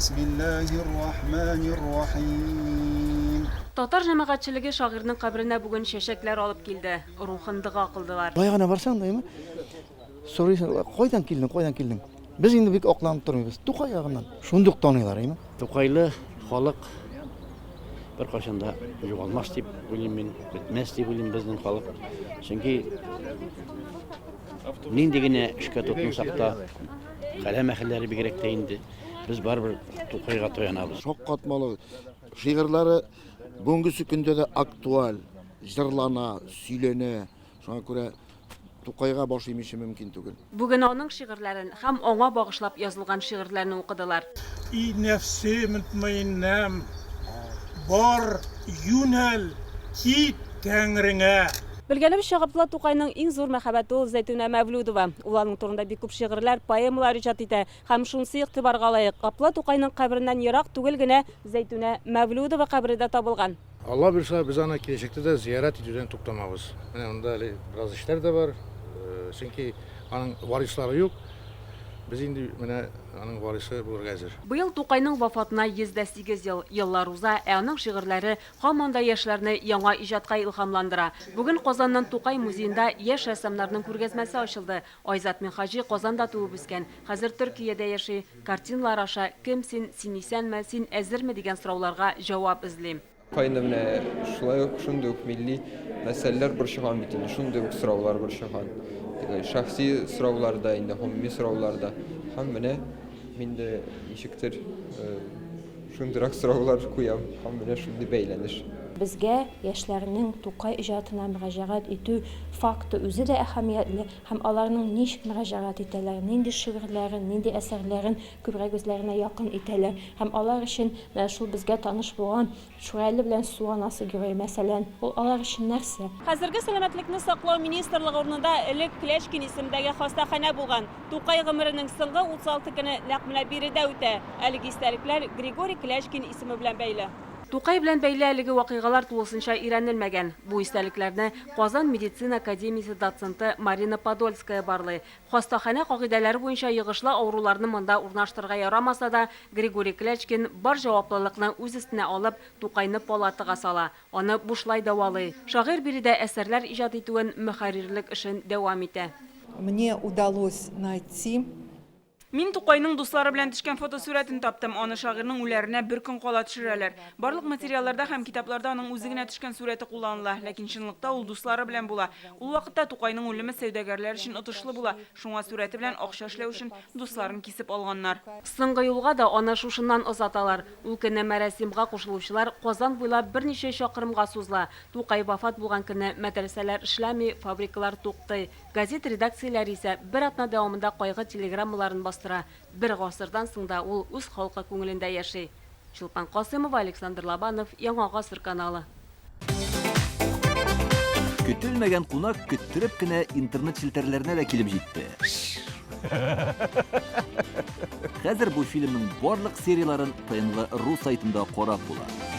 Бисмиллаһир рахманир рахим. Татар җәмәгатьчелеге шагыйрьнең каберенә бүген чәчәкләр алып килде, рухын дога кылдылар. Бая гына барсаң да, сорыйсың, кайдан килдең, кайдан килдең? Без инде бик акланып тормыйбыз. Тукай ягыннан. Шундук таныйлар, әйме? Тукайлы халык беркайчан да югалмас дип уйлыйм мин, бетмәс дип уйлыйм безнең халык. Чөнки нинди генә эшкә тотынсак та, каләм әһелләре бигрәк тә инде, без барыбер Тукайга таянабыз. Шаккатмалы шигырьләре бүгенгесе көндә дә актуаль, җырлана, сөйләнә. Шуңа күрә Тукайга баш имичә мөмкин түгел. Бүген аның шигырьләрен һәм аңа багышлап язылган шигырьләрне укыдылар. И нәфсе мөтмәиннәм, бар, юнәл, кит Тәңреңә! Белгәнебезчә, Габдулла Тукайның иң зур мәхәббәте ул Зәйтүнә Мәвлүдова. Ул аның турында бик күп шигырьләр, поэмалар иҗат итә. Һәм шунысы игътибарга лаек, Габдулла Тукайның кабереннән ерак түгел генә Зәйтүнә Мәвлүдова кабере дә табылган. Алла боерса, без аны киләчәктә дә зиярәт итүдән туктамабыз. Менә монда әле бераз эшләр дә бар, чөнки аның варислары юк. Без инде менә аның варисы булырга әзер. Быел Тукайның вафатына 108 ел. Еллар уза, ә аның шигырьләре һаман да яшьләрне яңа иҗатка илһамландыра. Бүген Казанның Тукай музеенда яшь рәссамнарның күргәзмәсе ачылды. Айзат Минһаҗи Казанда туып үскән, хәзер Төркиядә яши. Картиналар аша Кем син, син исәнме, син әзерме дигән сорауларга җавап эзли. Кайны менә шулай ук шундый ук милли мәсьәләләр борчыган бит инде, шундый ук сораулар борчыган. Теге шәхси сораулар да инде, гомуми сораулар да. Һәм менә мин дә ничектер шундыйрак сораулар куям һәм менә шундый бәйләнеш. Безгә яшьләрнең Тукай иҗатына мөрәҗәгать итү факты үзе дә әһәмиятле, Һәм аларның ничек мөрәҗәгать итәләр, нинди шигырьләрен, нинди әсәрләрен күбрәк үзләренә якын итәләр. Һәм алар өчен менә шул безгә таныш булган Шүрәле белән Су анасы герое, мәсәлән, ул алар өчен нәрсә? Хәзерге Сәламәтлекне саклау министрлыгы урынында элек Клячкин исемендәге хастаханә булган. Тукай гомеренең соңгы 36 көне нәкъ менә биредә үтә. Әлеге истәлекләр Григорий Клячкин исеме белән бәйле. Тукай белән бәйле әлеге вакыйгалар тулысынча өйрәнелмәгән. Бу истәлекләрне Казан медицина академиясе доценты Марина Подольская барлый. Хастаханә кагыйдәләре буенча йогышлы авыруларны монда урнаштырырга ярамаса да, Григорий Клячкин бар җаваплылыкны үз өстенә алып, Тукайны палатага сала, аны бушлай дәвалый. Шагыйрь биредә әсәрләр иҗат итүен, мөхәррирлек эшен дәвам итә. Мне удалось найти. Мин Тукайның дуслары белән төшкән фотосурәтен таптым. Аны шагыйрьнең үләренә бер көн кала төшерәләр. Барлык материалларда һәм китапларда аның үзе генә төшкән сурәте кулланыла. Ләкин чынлыкта ул дуслары белән була. Ул вакытта Тукайның үлеме сәүдәгәрләр өчен отышлы була. Шуңа сурәте белән акча эшләү өчен дусларын кисеп алганнар. Соңгы юлга да аны шушыннан озаталар. Ул көнне мәрасимга кушылучылар Казан буйлап берничә чакрымга сузыла. Тукай вафат булган көнне мәдрәсәләр эшләми, фабрикалар туктый. Газет редакцияләре исә бер атна дәвамында кайгы телеграммаларын бастыра. Бер гасырдан соң да ул үз халкы күңелендә яши. Чулпан Касыймова, Александр Лобанов, Яңа гасыр каналы. Көтелмәгән кунак көттереп кенә интернет челтәрләренә дә килеп җитте. Хәзер бу фильмның барлык серияләрен ТНВ ру сайтында карап була.